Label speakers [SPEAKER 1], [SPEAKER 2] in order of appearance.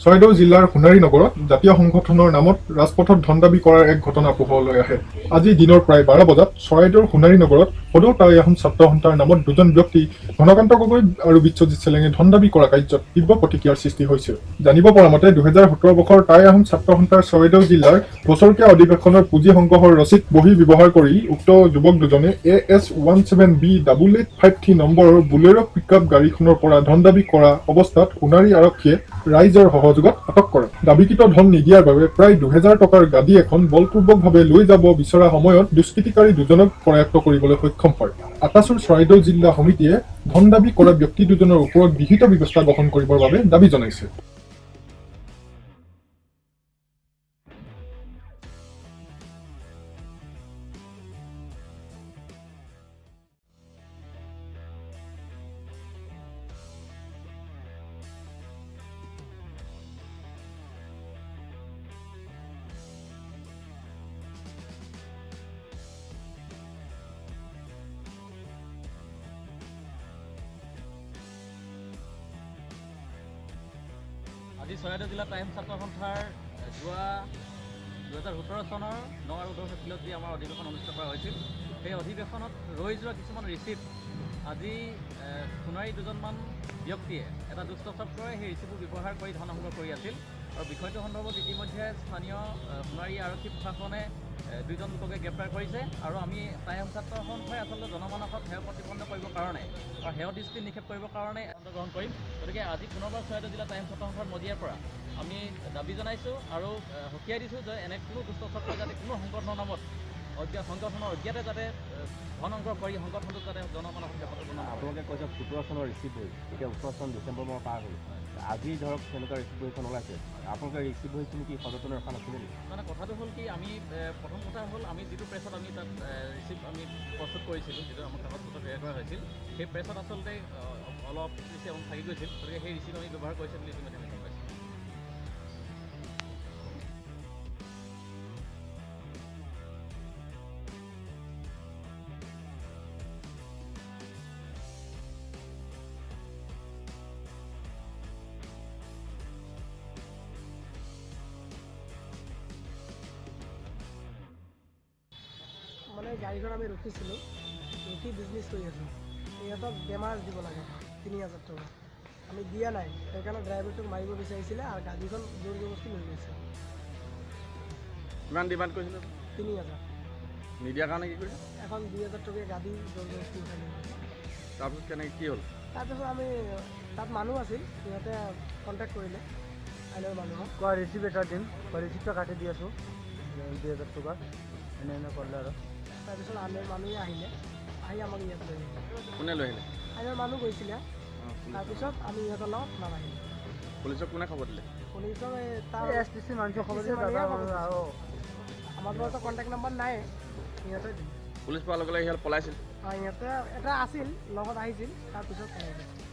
[SPEAKER 1] চৰাইদেউ জিলাৰ সোণাৰী নগৰত জাতীয় সংগঠনৰ নামত ৰাজপথত ধন দাবী কৰাৰ এক ঘটনা পোহৰলৈ আহে। আজি দিনৰ প্ৰায় 12 বজাত চৰাইদেউৰ সোণাৰী নগৰত সদৌ টাই আহোম ছাত্ৰ সন্থাৰ নামত দুজন ব্যক্তি ঘনকান্ত গগৈ আৰু বিশ্বজিৎ চেলেঙে ধন দাবী কৰা কাৰ্যত তীব্ৰ প্ৰতিক্ৰিয়াৰ সৃষ্টি হৈছে। জানিব পৰা মতে, 2017 বৰ্ষৰ টাই আহোম ছাত্ৰ সন্থাৰ চৰাইদেউ জিলাৰ বছৰেকীয়া অধিৱেশনৰ পুঁজি সংগ্ৰহৰ ৰচিদ বহী ব্যৱহাৰ কৰি উক্ত যুৱক দুজনে AS 17 B 8853 নম্বৰৰ বুলেৰ' পিকআপ গাড়ীখনৰ পৰা ধন দাবী কৰা অৱস্থাত সোণাৰী আৰক্ষীয়ে ৰাইজৰ সহযোগত আটক কৰে। দাবীকৃত ধন নিদিয়াৰ বাবে প্ৰায় 2000 টকাৰ গাদী এখন বলপূৰ্বকভাৱে লৈ যাব বিচৰা সময়ত দুষ্কৃতিকাৰী দুজনক কৰায়ত্ব কৰিবলৈ সক্ষম হয়। আটাছুৰ চৰাইদেউ জিলা সমিতিয়ে ধন দাবী কৰা ব্যক্তি দুজনৰ ওপৰত বিহিত ব্যৱস্থা গ্ৰহণ কৰিবৰ বাবে দাবী জনাইছে।
[SPEAKER 2] আজি চৰাইদেউ জিলা টাই আহোম ছাত্ৰ সন্থাৰ যোৱা 2017 চনৰ 9 আৰু 10 এপ্ৰিলত যি আমাৰ অধিৱেশন অনুষ্ঠিত কৰা হৈছিল, সেই অধিৱেশনত ৰৈ যোৱা কিছুমান ৰিচিপ্ট আজি সোণাৰী দুজনমান ব্যক্তিয়ে, এটা দুষ্ট চক্ৰই সেই ৰিচিপ্টবোৰ ব্যৱহাৰ কৰি ধন সংগ্ৰহ কৰি আছিল। আৰু বিষয়টো সন্দৰ্ভত ইতিমধ্যে স্থানীয় সোণাৰী আৰক্ষী প্ৰশাসনে দুজন লোককে গ্ৰেপ্তাৰ কৰিছে। আৰু আমি টাই আহোম ছাত্ৰ সন্থাই আচলতে জনমানসত হেয় প্ৰতিপন্ন কৰিবৰ কাৰণে আৰু হেয় দৃষ্টি নিক্ষেপ কৰিবৰ কাৰণে গ্ৰহণ কৰিম। গতিকে আজি পুনৰবাৰ চৰাইদেউ জিলা টাই আহোম ছাত্ৰ সন্থাৰ মজিয়াৰ পৰা আমি দাবী জনাইছোঁ আৰু সকীয়াই দিছোঁ যে এনে কোনো দুষ্ট চক্ৰই যাতে কোনো সংগঠনৰ নামত সংগঠনৰ অজ্ঞাতে যাতে ধন সংগ্ৰহ কৰি সংগঠনটোক যাতে জনমানসত প্ৰতিপন্ন নকৰে।
[SPEAKER 3] আপোনালোকে কৈছে 17 চনৰ ৰিচিপ্ট বহী। এতিয়া 18 চন ডিচেম্বৰ মাহ পাৰ হ'ল। আজি ধৰক তেনেকুৱা ৰিচিপ্ট বহীখন ওলাইছে। আপোনালোকে ৰিচিপ্ট বহীখিনি কি সযতনে ৰখা নাছিলে নেকি?
[SPEAKER 2] মানে কথাটো হ'ল কি, আমি প্ৰথম কথা হ'ল আমি যিটো প্ৰেছত আমি তাত ৰিচিপ্ট আমি প্ৰস্তুত কৰিছিলোঁ, যিটো আমাৰ কাগজ পত্ৰ তৈয়াৰ কৰা হৈছিল, সেই প্ৰেছত আচলতে অলপ ৰিচিপ্ট থাকি গৈছিল। গতিকে সেই ৰিচিপ্ট আমি ব্যৱহাৰ কৰিছে বুলি ইতিমধ্যে আমি গম পাইছোঁ।
[SPEAKER 4] মানে গাড়ীখন আমি ৰখিছিলোঁ, ৰখি বিজনেছ কৰি আছোঁ। সিহঁতক ডেমাৰেজ দিব লাগে 3000 টকা। আমি দিয়া নাই, সেইকাৰণে ড্ৰাইভাৰটোক মাৰিব বিচাৰিছিলে আৰু গাড়ীখন জোৰ জবৰদস্তি লৈ গৈছে।
[SPEAKER 5] কিমান ডিমাণ্ড কৰিছিলে?
[SPEAKER 4] 3000।
[SPEAKER 5] নিদিয়াৰ কাৰণে কি কৰিছে?
[SPEAKER 4] এখন 2000 টকীয়া গাড়ী জোৰ জবৰদস্তি উঠাই লৈ গৈছে।
[SPEAKER 5] তাৰপিছত কেনেকৈ কি হ'ল?
[SPEAKER 4] তাৰপিছত আমি তাত মানুহ আছিল, সিহঁতে কণ্টেক্ট কৰিলে আইনৰ মানুহক।
[SPEAKER 6] কোৱা, ৰিচিপ্ট এটা দিম বা ৰিচিপ্টটা কাটি দি আছোঁ 2000 টকা, এনে এনে কৰিলে আৰু।
[SPEAKER 4] তাৰপিছত আইনৰ মানুহে আহিলে, আহি আমাক ইয়াত লৈ আহিলে।
[SPEAKER 5] কোনে লৈ আহিলে?
[SPEAKER 4] আইনৰ মানুহ গৈছিলে। তাৰপিছত আমি ইহঁতৰ লগত থানাত আহিলোঁ।
[SPEAKER 5] পুলিচক কোনে খবৰ দিলে?
[SPEAKER 4] পুলিচক এই তাৰ
[SPEAKER 6] এছ টি চি মানুহক খবৰ দিছে।
[SPEAKER 4] STC মানুহে
[SPEAKER 6] দাদা।
[SPEAKER 4] খবৰ দিছে।
[SPEAKER 6] আৰু
[SPEAKER 4] আমাৰ লগততো কণ্টেক্ট নাম্বাৰ নাই, সিহঁতে দিলে।
[SPEAKER 5] পুলিচ পোৱাৰ লগে লগে সিহঁত পলাইছিল?
[SPEAKER 4] অঁ, সিহঁতে এটা আছিল, লগত আহিছিল, তাৰপিছত পলাই গৈছে।